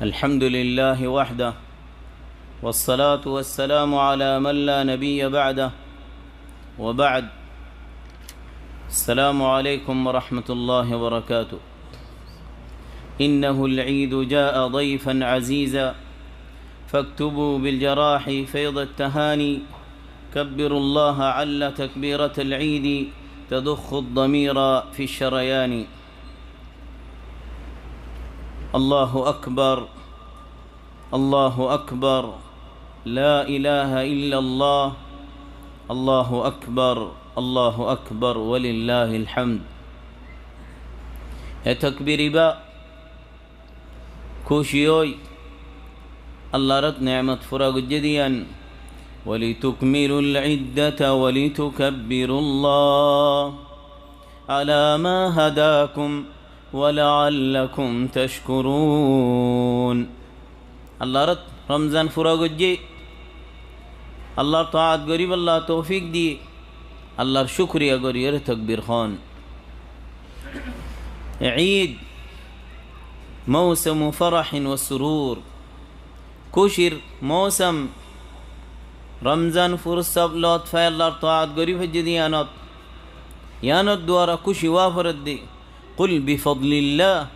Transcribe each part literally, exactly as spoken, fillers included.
الحمد لله وحده، والصلاة والسلام على من لا نبي بعده، وبعد. السلام عليكم ورحمة الله وبركاته. إنه العيد جاء ضيفا عزيزا، فاكتبوا بالجراح فيض التهاني، كبروا الله عل تكبيرة العيد، تضخ الضمير في الشريان. الله أكبر، الله أكبر، لا إله إلا الله، الله أكبر، الله أكبر، ولله الحمد. E takbir ibá kúci ói Allar nemat fura goijjé de yián, ولتكملوا العدة ولتكبروا الله على ما هداكم ولعلكم تشكرون. Allar Romzan fura goijjé, Allar taat goríbolla toufik diyé, Allar cúkuriya goríyore takbir hoón. Eid موسم فرح وسرور. Kúcir mousam, Romzan fursot lot fai Allar taat gorí faijjé de yiánot, yiánor duara kúci ówa foredde. قل بفضل الله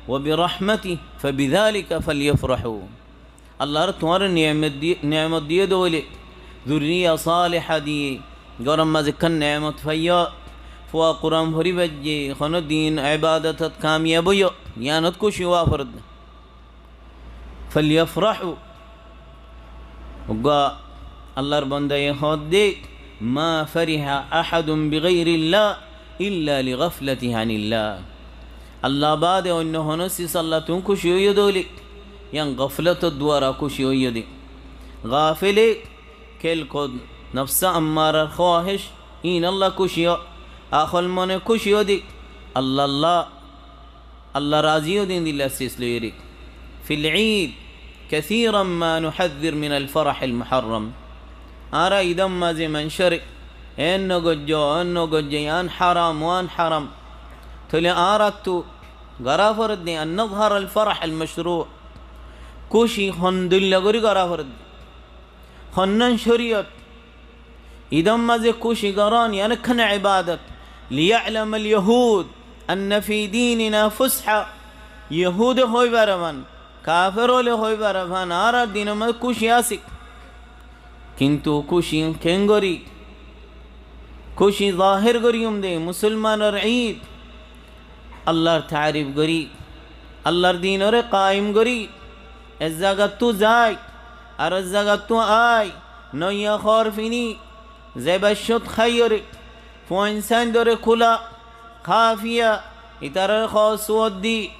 وبرحمته فبذلك فليفرحوا. Allar tuáñre nemat di-, nemat diyé de óile, zurriya saliha diyé, góror mazé ekkán nemat faiyó, fua Kuran fori faijjé, honó din ebadotot kamiyab óiyo, yiánot kúci ówa foredde. فليفرحوا. Uggúa Allar bandaye hoódde, ما فرح أحد بغير الله إلا لغفلته عن الله. Alla baade oinno honó sis Allattún kúci óiyo de óile, yián goflotor duara kúci óiyo de. Gafele, kel kod, nofse ammarar hóahec, íinolla kúci ó, akol mone kúci ó de, Allalla, Alla razi ó de endilla sis loiyóre. في العيد كثيرا ما نحذر من الفرح المحرم. Añára idor mazé maincóre, en no goijjó, en no goijjó, yián haram, uán haram. Tóile añárattu gorá foredde, أن نظهر الفرح المشروع. Kúci hondilla gorí gorá foredde. Honnán córiyot, idor mazé kúci gorón, yián ekkán ebadot. ليعلم اليهود أن في ديننا فسحة. Yohúde hoói fare fán, kafer ókkole hoói fare fán, añárar dinor mazé kúci asé. Kintu kúci keéngorí? Kúci zahér goríyum de, Musolmanor Eid. Allar taarif gorí, Allar dinoré kaim gorí, ek zagattú zai, ar ek zagattú ai, noiya hoór fini, zaibar cót háiyoré, fuain sáindoré kúla, háfiya, itararé hoór suwoddi,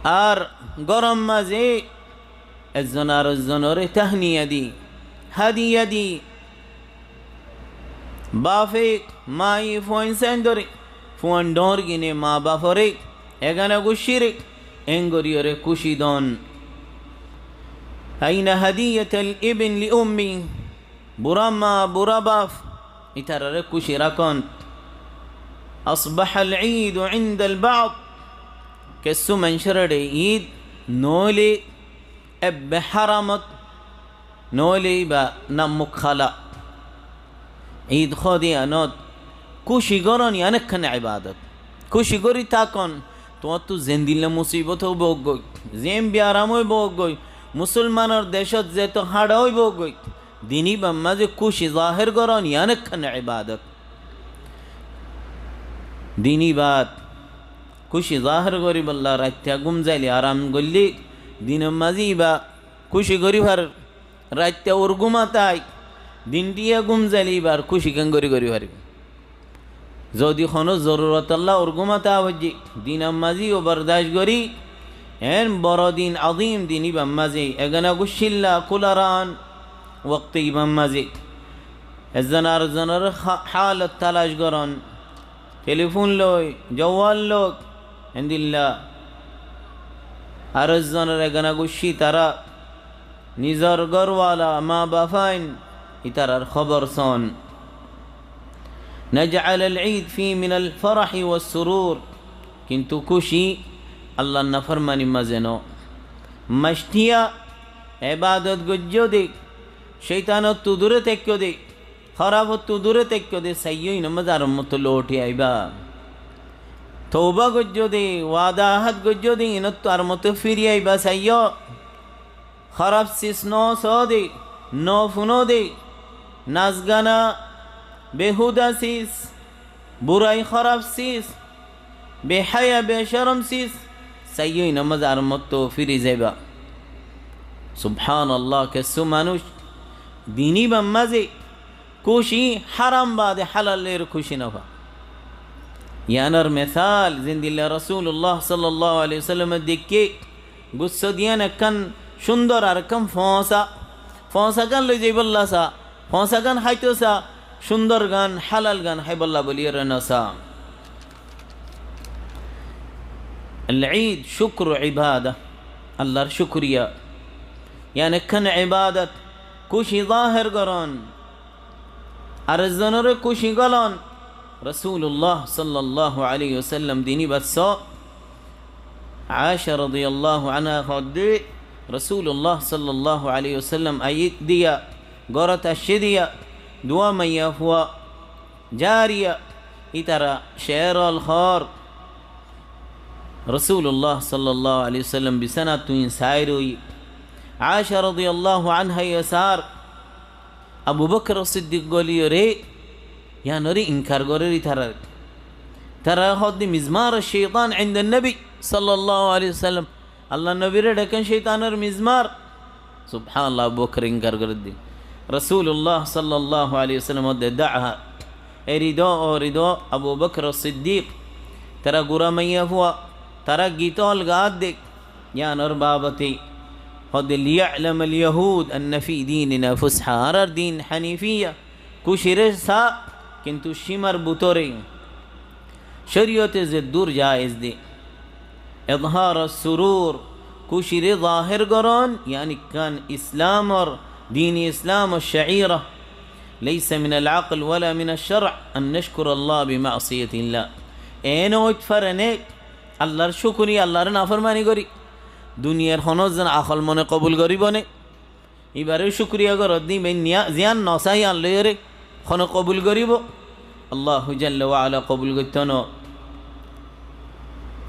ar góror mazé ezzon ar ezzonoré táhniya di, hádiya di, bafe, maye fuain sáindoré, fuain dhoóñr gine, maa baforé, egana guccíre, engoríyoré kúci don. أين هدية الابن لأمه. Bura maa, bura baf, itararé kúci rakón. أصبح العيد عند البعض. Kessú maincóre Eid noóile ebbe háramot, noóile íba nammuk hála. Eid hoóde yiánot kúci gorón, yián ekkán ebadot. Kúci gorí tákon, tuáñttu zendilla musibot óibou goi, zen biyaram óibou goi, Musolmanor decót zeto háñça óibou goi, din íbar mazé kúci zahér gorón, yián ekkán ebadot. Din íbat kúci zahér goríbolla raitta gúm zaile aram goillé, dinor mazé íba kúci gorí farer. Raitta urgúmat ai, din diya gúm zaile íbar kúci keéngorí gorí faribó? Zodi honó zorurotolla urgúmat ai foijjé, dinor mazé yó bordac gorí, en boro din azim din íbar mazé, egana guccílla kúla raón, wokte íbar mazé ezzon ar ezzonoré há-, hálot talac gorón, telifún loi, zowal loi, endilla ar ezzonoré egana guccí tará nizor górwala, maa bafain, itarar hóbor soón. نجعل العيد فيه من الفرح والسرور. Kintu kúci Allar naformanir mazé no. Maicthiya, ebadot goijjó de, cóitanottú dure táikko de, hórafottú dure táikko de, saiyó inor mazé arommottu louthi aibá. Touba goijjó de, wada ahad goijjó de, inottú arommottu firi aibá saiyó. Hóraf sis no só de, no funo de, nas gana, behuda sis, burai hóraf sis, behaya becorom sis, saiyó inor mazé arommottu firi zaibá. Subhánallah, kessú manúic din íbar mazé kúci háram baade hálal loiyóre kúci no fa. Yíanor mesal zendilla Rosulullah sallallahu alaihi wasallame dekké, gussó diyan ekkán cúndor ar ekkán foóñsa, foóñsagán loi zaibólla sa, foóñsagán háito sa, cúndorgán, hálalgán háibolla bóliyoré no sa. Al-Eid cúkru ibada, Allar cúkuriya. Yían ekkán ebadot, kúci zahér gorón, ar zonoré kúci golón. Rosulullah sallallahu alaihi wasallam din íbar só Aisha radiyallahu anha hoódde, Rosulullah sallallahu alaihi wasallam aiyé diya, górot aiccé diya, duwá maiyafua jariya, ítara cerol hoór. Rosulullah sallallahu alaihi wasallam bisánattú in sair óiye. Aisha radiyallahu anha ye saár. Abu Bakr Siddik goliyoré yíanoré inkar gorér ítarar. Ítara hoódde mizmar cóitan indan nabi sallallahu alaihi wasallam. Allar nobiré dhaikkán cóitanor mizmar. Subhánallah, Abu Bakr inkar gorédde. Rosulullah sallallahu alaihi wasallam hoódde, "Da'ha." Eri do, eri do, Abu Bakr Siddik. Tará gura maiyafua, tará gitol gaádde. Yíanor babote hoódde, "Liya'lamal yahud anna fi dinina fusha." Añárar din hanifiya, kúciré sa, kintu címar bútore córiyote zeddúr jaiz de. Izhar as-surur, kúciré zahér gorón, yían ekkán Islamor, din Islamor shaira. Laysa minal aql wala minash shar' an nashkura Allah bi ma'siyatillah. Eén óit fare né, Allar cúkuriya, Allaré naformani gorí, duniyar honó zon akol mone kobul goríbo né? Íbaré cúkuriya goródde, íba niya-, ziyán nosá yían loiyóre hone kobul goríbo? Allahu jalla wa ala kobul goittó no.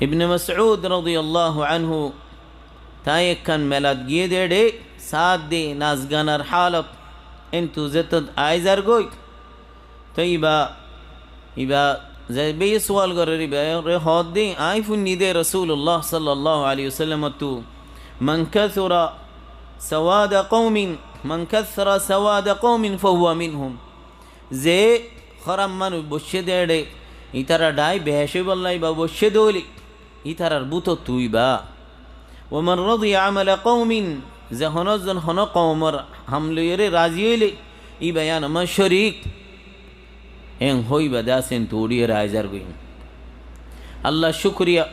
Ibne Mas'ud radiyallahu anhu, tañí ekkán melat giyé de, saádde nas ganar hálot, entu zetot aizar goi. Toi íba, íba ze beci sual gorér, íbaré hoódde, añí fúinni de Rosulullah sallallahu alaihi wasallam ottú, "Man kathura sawada qawmin, man kathura sawada qawmin fahuwa minhum." Ze hóraf manúic boiccé de, ítara dhái bec óibolla íba boiccé de óile, ítarar bútottú íba. "Wa man radiya amala qawmin", ze honó zon honó koumor ham loiyóre razi óile, íba yíanor mazé córik. Eén hoói íba de asé, entú uçíyore aizar goi. Allar cúkuriya,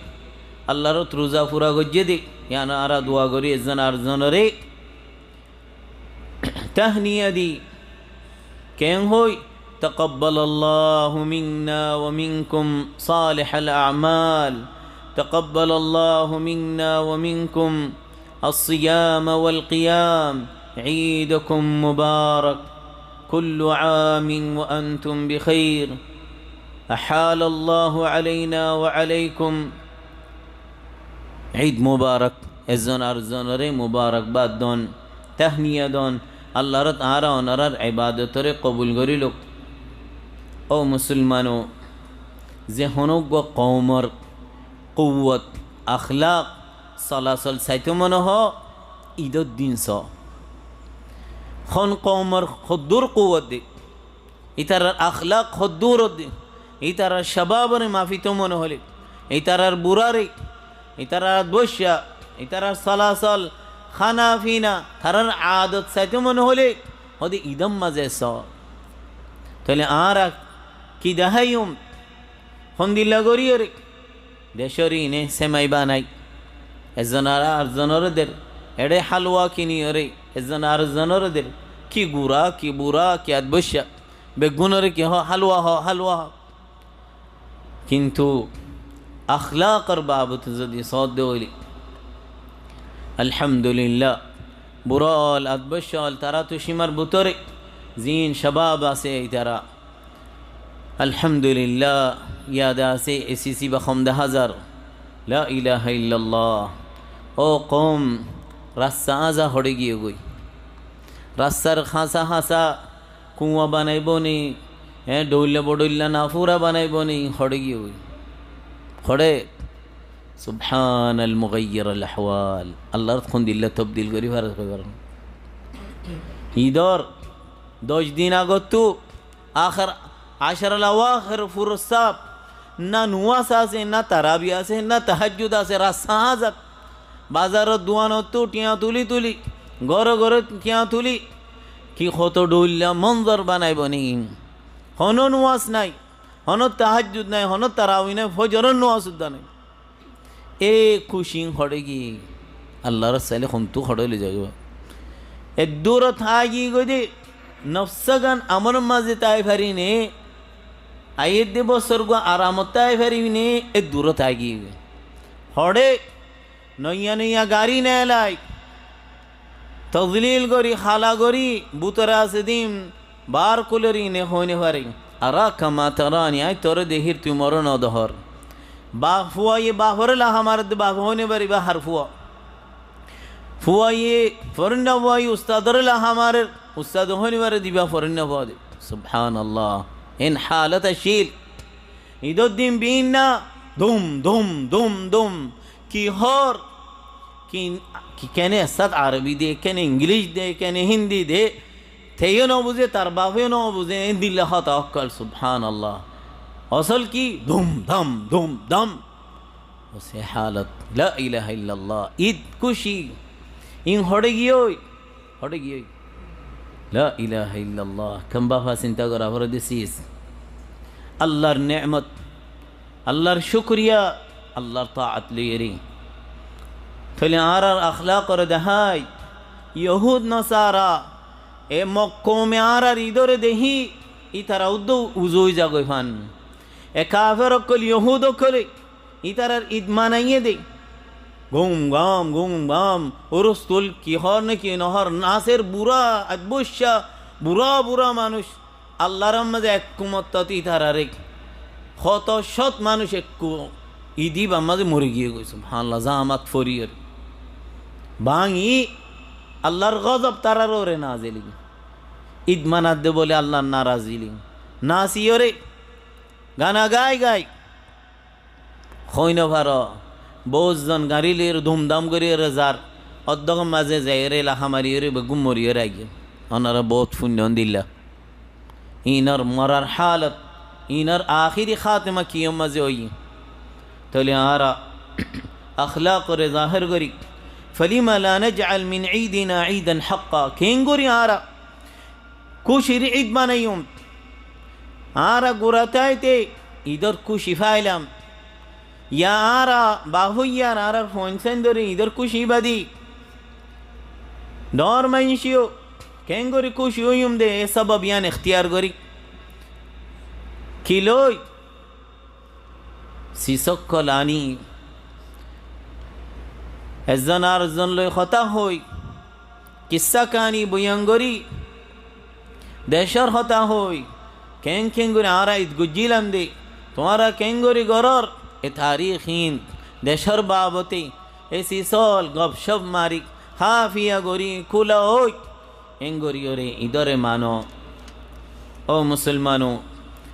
Allar ot ruza fura goijjé de, yían añára dua gorí ezzon ar zonoré. Tahniya di, keén hoói, "Taqabbalallahu minna wa minkum salihal a'mal. Taqabbalallahu minna wa minkum as-siyama wal qiyam. Eidukum mubarak. Kullu amin wa antum bi khair. Ahalallahu alaina wa alaikum." Eid mubarak. Ezzon ar zonoré mubarakbad don, tahniya don, Allar ot añára onorar ebadotoré kobul gorí louk. Ó musolmano, ze honó uggwá koumor kuwot, akhlak, solasol saitó mone hoó, Idor din só. Hon koumor hoddúr kuwot de. Ítarar akhlak hoddúr de, ítarar cababore mafitó mone hoilé, ítarar burare, ítarar adboicca, ítarar solasol, hána fina, tarár adot saitó mone hoilé, hoódde idor mazé só. Tóile añára ki deháiyum? Hondilla goríyore? Decór ine semai banai, ezzon ar, ar zonoré der. Eçé hálwa kiniyóre, ezzon ar zonoré der. Ki gura, ki bura, ki adboicca. Beggúnoré ki hoó, hálwa hoó, hálwa hoó. Kintu akhlakor babote zodi soódde óile, Alhamdulillah. Burol, atbocol, tará tucimar bútore zin cabab asé ítara. Alhamdulillah, yade asé, e sisi ba hom de házar. La ilaha illallah. Ó koum, rasta aza hoçé giyé goi. Rastar hása-hása kuwa banaibó ni, e, dhoilla bodhoilla nafura banaibó ni, hoçé giyé goi. Hoçé? Subhanal mughayyir al ahwal. Allahr hondilla tobdil gori fare, hoi fare. Idor doc din agottú, akhir ashar al awakhir furosaf, na nuwas asé, na tarabi asé, na tahajjud asé, rasta azat. Bazaror duanottú thiañ tuli tuli, góre góre thiañ tuli, ki hoto dhoilla monzor banaibó ni. Hono nuwas nai, hono tahajjud nai, hono tarabi nai, fojoror nuwas udda nai. E kucin hoçé giyé? Allahr saile hontú hoçé loi zaibo? Eddurot agi goi de, nofsagan amolor maze tai fari ne, aiyér de bosor gua aramot tai fari ne, eddurot agi goi. Hoçé? Noiya noiya gari nelai, tozlil gori, hala gori, bútore asé dim, bar kulori ne hoi no fare. Araka ma tarani, añí tore dehir, tui more no dehor. Baf fuaye bafore laha mare de, bafe hoi no fare, iba har fua. Fuaye, forinna fuaye ustadore laha mare, ustade hoi no fare de, iba forinna fua de. Subhanallah. En halat accíl. Idor din binna, dum, dum, dum, dum. Ki hor? Ki, ki kene esat Arobi de, kene Inglic de, kene Hindi de, teyó no buze, tar bafeyó no buze, endilla hotá okkol, subhanallah. Osol ki? Dum dam, dum dam. Ose halat, la ilaha illallah. Id kuci, in hoçé giyói? Hoçé giyói? La ilaha illallah. Ken bafa sinta gora fore de sis. Allahr nemot, Allahr cúkuriya, Allahr taat loiyóre. Tóile añárar akhlakore dehái, Yohud Nasara, e Mok-, koume añárar idore dehi, ítara uddú uzu ói zagói fan. E kafer okkol, Yohud okkole, ítarar id manaiyé de. Gum gam, gum gam, urustul ki hor ne ki no hor, naser bura, atbocca, bura bura manúc. Allahr maze ek kumottat ítarare. Hoto cót manúc ekku idi ba maze mori giyé goi, subhanallah, zamat foriyóre. Bangi Allahr gozob tarar uore nazil. Id manadde bole Allahr narazi. Nasiyóre, gana gai gai. Hoi no faro, bout zon gari loiyóre dum dam goríyore zar, oddókor maze zaiyóre laha mariyóre beggún moriyóre aigiyé. Onora bout fuinno dilla. Inor morar halot, inor ahéri hátima kiyór maze óiye? Tóile añára akhlakore zahér gorí. فلم لا نجعل من عيدنا عيدا حقا. Keéngori añára kúcir id banaiyum? Añára gura táite idor kúci failam. Ya añára baf óiye ar añárar fuain sáindore idor kúci badi. Dóñr maincíyo keéngori kúci óiyum de, e sabab yián ektiyar gorí. Ki loi? Sis okkol aní, ezzon ar ezzon loi hotá hoi, kissá kaáni boyan gorí, decór hotá hoi, keén keéngori añára id goijjílam de, tuáñra keéngori gorór, e tarík hín, decór babote, e sisol gopcop mari, háfiya gorí, kúla ói, eéngoriyóre idóre mano. Ó musolmano,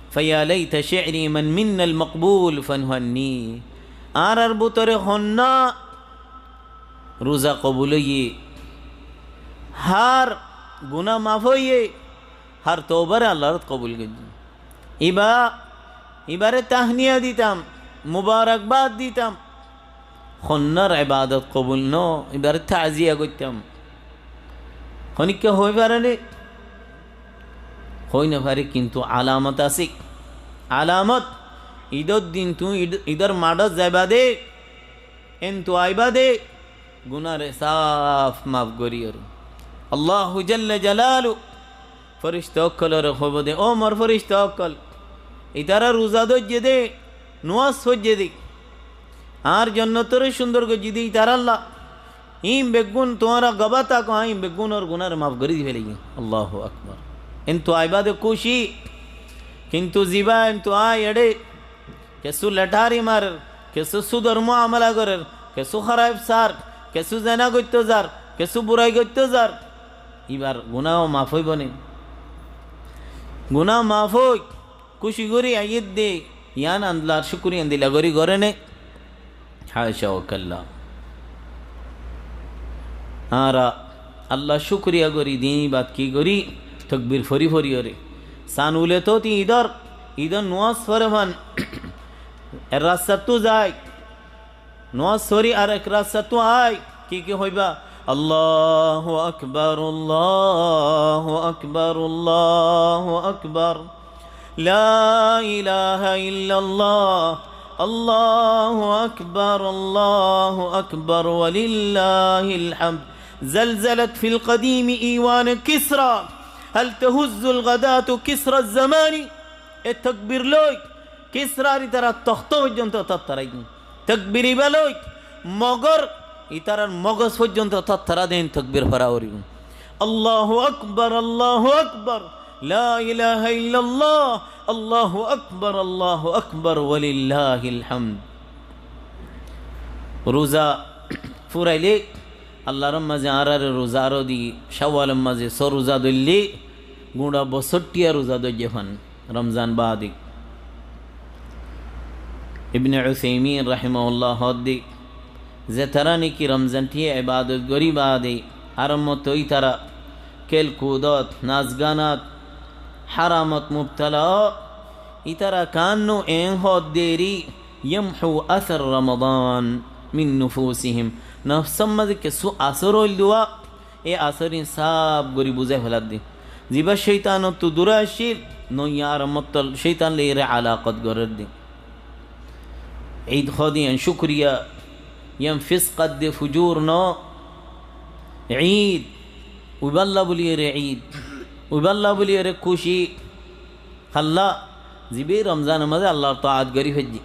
فيا ليت شعري من منا المقبول فنهني. Añárar bútore honnúa ruza kobul óiye, hár guná maf óiye, hár toubare Allahr kobul goijjé. Ibá, ibáre tahníya ditam, mubarakbad ditam. Honnúar ebadot kobul no, ibáre taziya goittam. Honikka hoi fare né? Hoi no fare, kintu alamot asé. Alamot, idor din tuñí id-, idor maçot zaiba de, entu aiba de, gunare saf maf goriyore. Allahu jalla jalalu Ferista ókkolore hoibo de, "Ó mor ferista ókkol, itara ruza dóijje de, nuwas foijje de, añár jonnotore cúndor goijje de, itaralla Iín beggún tuáñra gobá táko, aññí iín beggúnor gunáre maf gorí di felaiyum. Allahu Akbar. Entú aibá de kúci, kintu zibá entú aái eçé, kessú letári marer, kessú súdor muamala gorer, kessú háraib sar, kessú zená goittó zar, kessú burai goittó zar, íbar guná ó maf óibo né? Guná maf ói, kúci gorí aiyér de, yián Allar cúkuriya endilla gorí goré né? Háca wa kalla. Añára Allar cúkuriya gorí, diní baat ki gorí, tokbir fori fori oré. San uletóti idor, idor nuwas fore fan. Ek rastattú zai, nuwas fori ar ek rastattú ai, ki ki hoibá? Allahu Akbar, Allahu Akbar, Allahu Akbar. لا إله إلا الله. الله أكبر، الله أكبر، ولله الحمد. زلزلت في القديم إيوان كسرى. هل تهز الغداة كسرى الزمان؟ E tokbir loi Kisrar ítara tohto foijjonto tottará din. Tokbir ibá loi Mogor ítarar mogos foijjonto tottará din tokbir fora foribó. الله أكبر، الله أكبر، لا إله إلا الله، الله أكبر، الله أكبر، ولله الحمد. Ruza furaile Allar mazé añárare ruza aró di, Cawwalor mazé só ruza dóille, guñça bosóttiya ruza dóijje fan. Romzan baade. Ibne Uthaymin rahimahullah hoódde, zetará neki Romzan tiyé ebadot gorí baade, arammottú ítara kél kudot, nas ganot, háramot mubtala ó, ítara kaánnú eén hoódde eri, يمحو أثر رمضان من نفوسهم. Nofsór mazé kessú asór óil dé, e asórin sáf gorí buzái feladde. Zibá cóitanottú duré accíl, noya arammottól cóitan loiyóre alakot gorédde. Id hoóde yián cúkuriya, yián fisq adde fujur no. Id, uibálla buliyóre id, uibálla buliyóre kúci. Halla, zibá Romzanor mazé Allar taat gorí faijjé.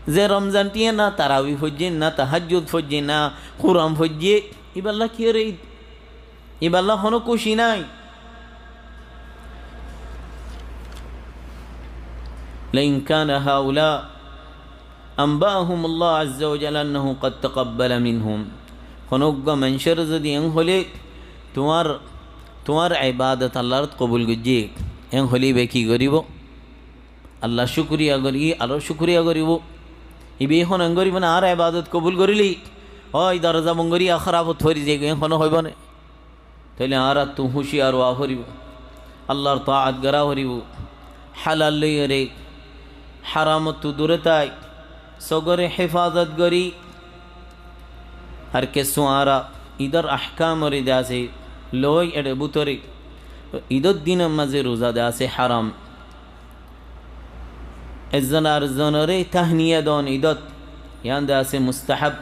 Ze Romzan tiyé na tarawi foijjé, na tahajjud foijjé, na Kuran foijjé, ibálla kiyóre id? Ibálla honó kúci nái. لئن كان هؤلاء أنبأهم الله عز وجل أنه قد تقبل منهم. Honó uggwá maincóre zodi eén hoilé, tuáñr, tuáñr ebadot Allar kobul goijjé, eén hoilé ibá ki goríbo? Allar cúkuriya gorí, Allar cúkuriya goríbo. Ibá honó eén goríbo né, añár ebadot kobul goríli, ói doroza bon gorí, hárafot fori zaigói, eén honó hoibó né? Tóile añárattú húciyar ówa foribó. Allar taat gorá foribó. Halal loiyóre, háramottú duré tái, sógore héfazot gorí. Ar kessú añára idor ahkamoré de asé, loi eçe bútore, idor dinor mazé ruza de asé háram. Ezzon ar zonoré tahniya don idot, yián de asé mustahab.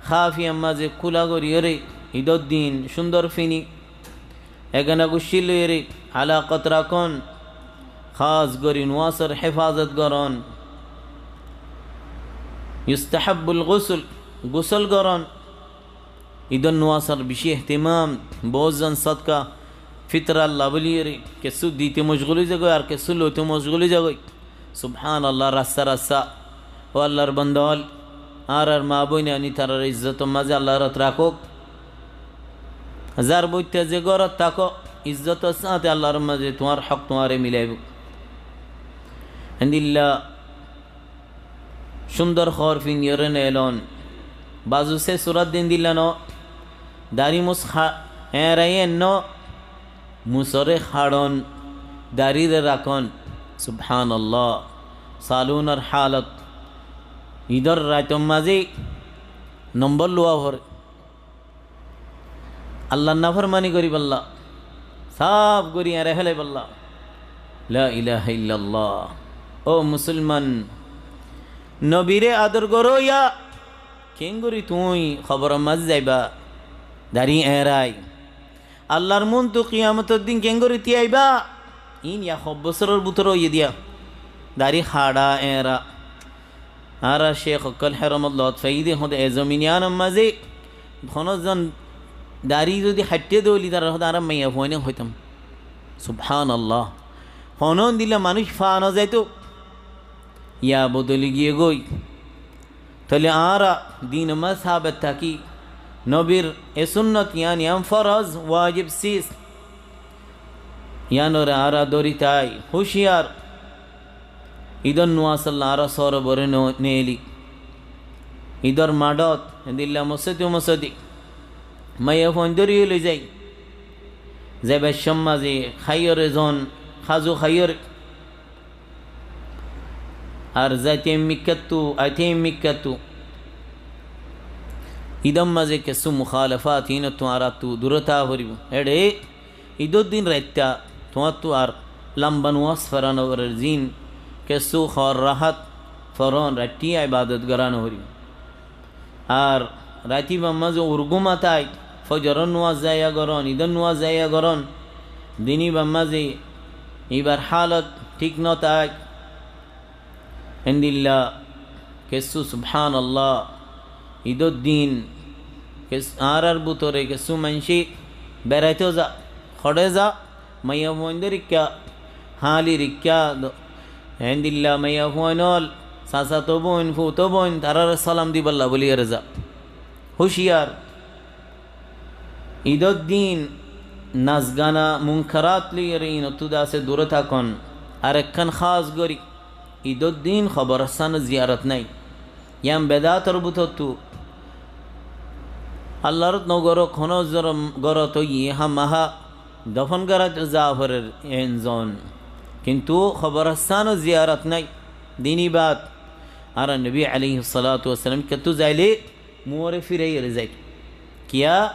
Háfiyar mazé kúla goríyóre idor din cúndor fini, egana guccí loiyóre alakot rakón, hás gorí nuwasor héfazot gorón. Yustahabbul gusl, gusól gorón. Idor nuwasor bicí ehtimam, boóut zon sodka fitralla buliyóre kessú dite mocgul ói zagói, ar kessú loite mocgul ói zagói. Subhánallah, rasta rasta. Ó Allar banda ól, añárar maa bóin aní tarar izzotor mazé Allar rakók. Zar bóitta ze górot táko, izzotor sáñte Allar mazé tuáñr hók tuáñre milaibóu. Endilla cúndor hóor findiyóre neelón. Bazu se surat din dilla no. Dari mus ha-, eñrai en no. Musoré haçón. Darire rakón. Subhánallah. Salúnor hálot. Idor raitor mazé nombor luwa foré. Allar naformani goríballa, sáf gorí eñrai félaibolla. La ilaha illallah. Ó musolman, nobiré ador goróya, keéngorí tuñí koboror mazé zaiba, dari eñrai? Allar muntu kiyamotor din keéngorí tíyaiba? Iín ya hob bosóror bútore óiye diya, dari haça eñra. Añárar cék ókkol héramot lot faiyí de hoóde e zomin yíanor mazé Honó zon dari zodi haiththé dóli, tarár hotá añára maiyafuaine hoitám. Subhánallah. Honó endilla manúic faa no zaito. Yá bodoli giyé goi. Tóile añára dinor mazé sabet táki, nobir e sunnot yián, yián foroz, wajib sis. Yiánoré añára dóri tái, húciyar. Idor nuas olla añára sóro bore no-, neeli. Idor maçot, endilla mosódi mosódi. Maiyafuain dóri loi zai. Zaibar cómot mazé háiyore zon, házu háiyore. Ar zaite emmikkáttu, aite emmikkáttu. Idor mazé kessú mukhalafat, iínottú añáráttu duré táa foribó. Eçé, idor din raitta, tuáñráttu ar lamba nuas fora no forer zin, kessú hoor rahat foron, raittí ibadot gorá no foribó. Ar raitibar mazé urgúma tái, fojoror nuas zaiya gorón, idor nuas zaiya gorón, dinibar mazé ibar hálot thík no tái. Endilla kessú, subhánallah, idor din kes-, añárar bútore kessú maincé beraito za, hoçé za, maiyafuaindór ikká, hálir ikká, do-, endilla maiyafuain ól, sasato boin, futo boin, taráre salam dibálla bóli ere za. Húciyar. Idor din nasgana munkarat loiyóre inottú de asé duré tákon. Ar ekkán hás gorí, idor din hoborostáno ziyarot nái. Yián bedátor bútottu. Allarot nogoró, honó zorom gorot óiye hámaha dofon goráito za forer en zon. Kintu hoborostáno ziyarot nái. Dini baat. Ar nobi aléihis salatu wassalam ikkáttú zailé muúre firaiyóre zai. Kiyá?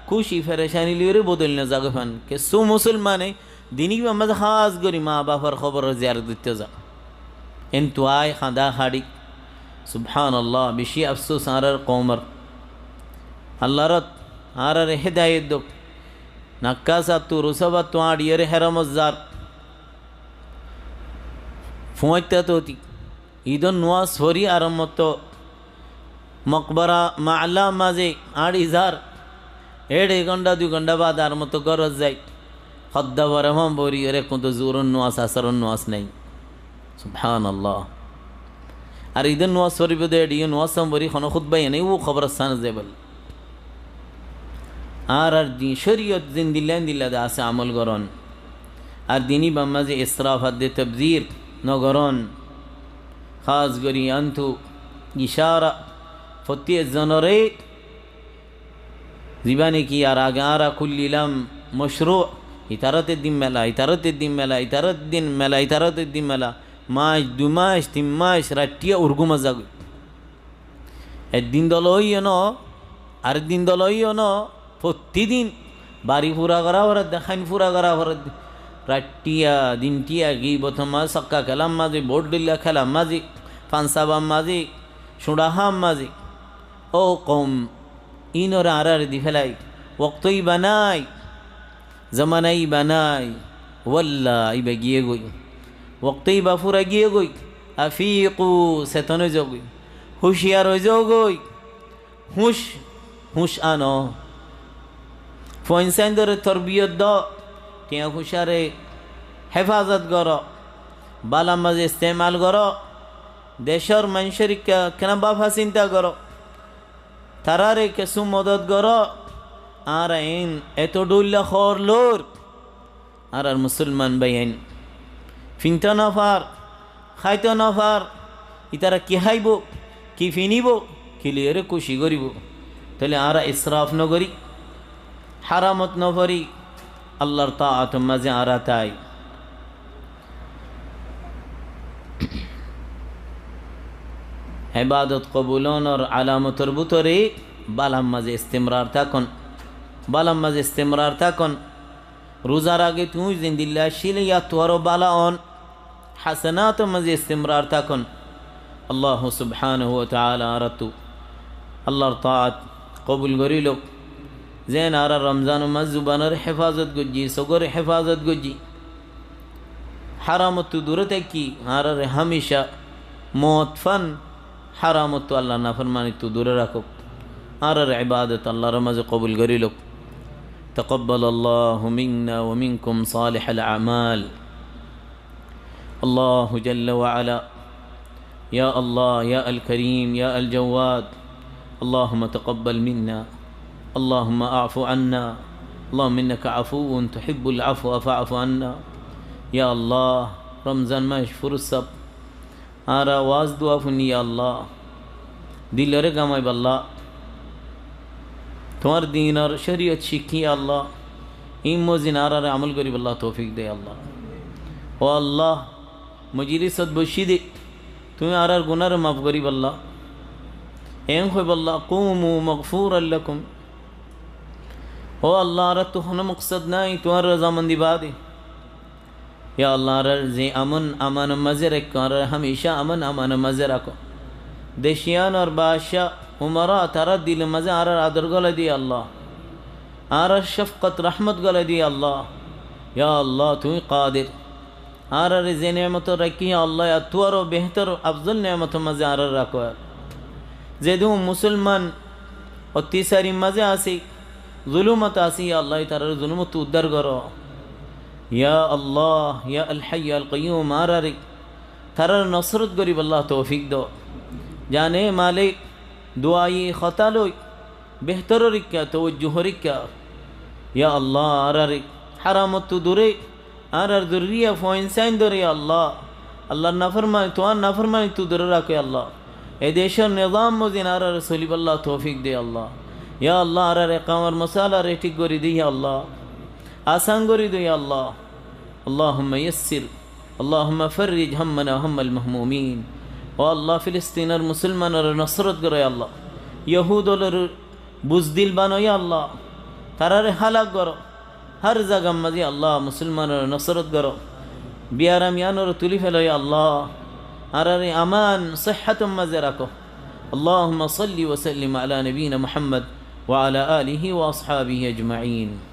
Kúci ferecani loiyóre bodoli no zagói fán. Kessú musolmane dinibar mazé hás gorí maa bafor hoboror ziyarot goittó za. Entú ai hañdá haçi. Subhánallah, bicí afsús añárar koumor. Allarot añárare hédayet douk. Nakkásattú, Rusábattú añçiyóre héramot zar. Fuáñitta tóti. Idor nuas fori arammottó mokbora maálla mazé añçi zar. Eçé ek gónta dui gónta baade arammottó górot zai. Hodda fore fán bori ere kuntó zuhuror nuas, asaror nuas nái. Subhánallah. Ar idor nuas foribó de eçé nuas fán bori honó hutba yián nái, ó hoborostáno zai bóli. Añárar din córiyot zendilla endilla de asé amol gorón. Ar dinibar mazé israf hadde tabzir nogorón. Hás gorí antú icára fottí ezzonoré zibá niki ar age añára kúllilam mocrú, itarát eddin mela, itarát eddin mela, itarát eddin mela, itarát eddin mela, mac, dui mac, tin mac, raittiya urgúma zagói. Eddin dol óiyo no, areddin dol óiyo no, fottí din bari fura gorá foredde, háin fura gorá foredde. Raittiya, dintiya, gibotor mazé, sokka kélar mazé, boóut dhoilla kélar mazé, fansabar mazé, cuñça háar mazé. Ó koum, íinoré añáráre di félai. Wokto íba nái. Zomana íba nái, walla íba giyé goi. Wokto íba fura giyé goi. Afiqu, seton ói zogoi. Húciyar ói zogoi. Húc, húc ano. Fuain sáindoré torbiyot do, tiañ fuicáre héfazot goró. Bálar mazé estemal goró. Decór maincór ikká kená báfa sinta goró. Taráre kessú modot goró, añára eén eto dhóilla hoor lór, añárar musolman báiyain. Fintó no far, háito no far, ítara ki háibo, ki finibo, ki loiyóre kúci goríbo. Tóile añára israf no gorí, háramot no fori, Allar taator mazé añára tái. Ebadot kobul ónor alamotor bútore bálar mazé istimrar tákon. Bálar mazé istimrar tákon. Ruzar age tuñí zendilla accíle yáttu aró bála on. Hasanator mazé istimrar tákon. Allahu subhanahu wa taala añáráttu Allar taat kobul gorí louk. Zeén añára Romzanor mazé zubanor héfazot goijjí, sogor héfazot goijjí. Háramottú duré táki, añáráre hámica moot fán háramottú Allar naformanittú duré rakók. Añárar ibadot Allah añárar mazé kobul gorí louk. تقبل الله منا ومنكم صالح الأعمال. الله جل وعلا. يا الله، يا الكريم، يا الجواد. اللهم تقبل منا. اللهم اعف عنا. اللهم إنك عفو تحب العفو فاعف عنا. Ya Allah, Romzan mac furusat. Añára waz dua fúni, ya Allah. Diloré gamaibálla. Tuáñr dinor córiyot cíkki, ya Allah. Ín mozin añáraré amol goríbálla toufik de, ya Allah. Ó Allah, mojlisot boiccíde, tuñí añárar gunáre maf goríbálla. Eén hoibálla, قوموا مغفورا لكم. Ó Allah, añáráttu honó moksod nái tuáñr razamondi baade. Ya Allah, añárar ze amon amanor mazé raikkó, añárar hámicá amon amanor mazé rakó. Deciyánor baccá, umara, tarár dilor mazé añárar ador golai de, ya Allah. Añárar cófkot, rahmot golai de, ya Allah. Ya Allah, tuñí kader. Añáráre ze neemot raikkó, ya Allah, ettú aró behtor, afzol neemotor mazé añáráre rakó. Zedún musolman ottisarir mazé asé, zulumot asé, ya Allah, ítarar zulumottu uddar goró. Ya Allah, ya Al Hayyu Al Qayyum, añáráre tarár nosrot goríbálla toufik do. Zane male duai hotá loi behtor ór ikká, tawajju ór ikká. Ya Allah, añáráre háramottu dure, añárar zurriya fuain sáin dore, ya Allah. Allar naformani, tuáñr naformanittu dure rakó, ya Allah. E decor nizam mozin añáráre solibálla toufik de, ya Allah. Ya Allah, añárar kamor mosalaré thík gorí de, ya Allah. Asán gorí de, ya Allah. اللهم يسر. اللهم فرج همنا وهم المهمومين. Ó Allah, Filistinor musolmanor nosrot goró, ya Allah. Yohud ólor buzdil bano, ya Allah. Taráre hálak goró. Hár zagar mazé, ya Allah, musolmanor nosrot goró. Biyaram yíanore tulí felo, ya Allah. Añáráre aman, sihhator mazé rakó. اللهم صل وسلم على نبينا محمد وعلى آله وأصحابه أجمعين.